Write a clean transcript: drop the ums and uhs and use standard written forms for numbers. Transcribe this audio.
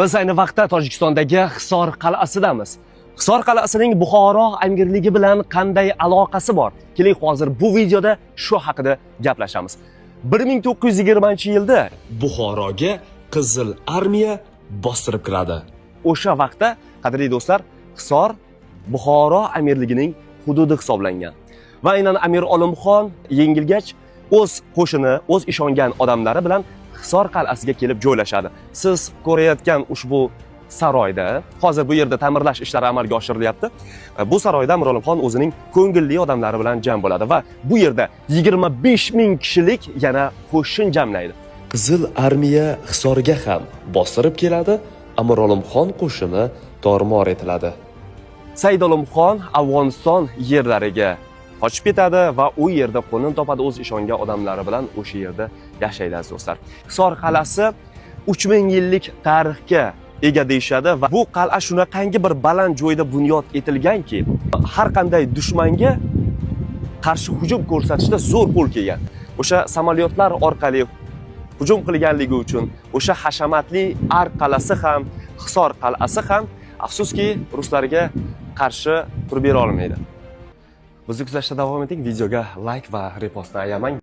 Biz ayni vaqtda Tojikistondagi Hisor qal'asidamiz. Hisor qal'asining Buxoro amirligi bilan qanday aloqasi bor? Keling, hozir bu videoda shu haqida gaplashamiz. 1920-yilda Buxoroga Qizil armiya bostirib kiradi. O'sha vaqtda, qadrli do'stlar, Hisor Buxoro amirligining hududi hisoblangan. Va aynan Amir Olimxon yengilgach, o'z qo'shini, o'z ishongan odamlari bilan Hisor qal'asiga kelib joylashadi. Siz ko'rayotgan ushbu saroyda hozir bu yerda ta'mirlash ishlari amalga oshirilyapti. Bu saroyda Amir Olimxon o'zining ko'ngilli odamlari bilan jam bo'ladi va bu yerda 25 ming kishilik yana qo'shin jamlaydi. Qizil armiya Hisorga ham bostirib keladi, Amir Olimxon qo'shini tormor etiladi. Said Olimxon Afg'oniston yerlariga qochib ketadi va u yerda qo'nim topadi, o'z ishongan odamlari bilan o'sha yerda yashaydi, aziz do'stlar. Hisor qal'asi 3000 yillik tarixga ega deyishadi va bu qal'a shunaqangi bir baland joyda bunyod etilganki, har qanday dushmanga qarshi hujum ko'rsatishda zo'r qo'l kelgan. O'sha samolyotlar orqali hujum qilganligi uchun o'sha hashamatli Ark qal'asi ham, Hisor qal'asi ham, afsuski, ruslarga qarshi turib bera olmaydi. Bizni kuzatishda davom eting, videoga like va repostni ayamang.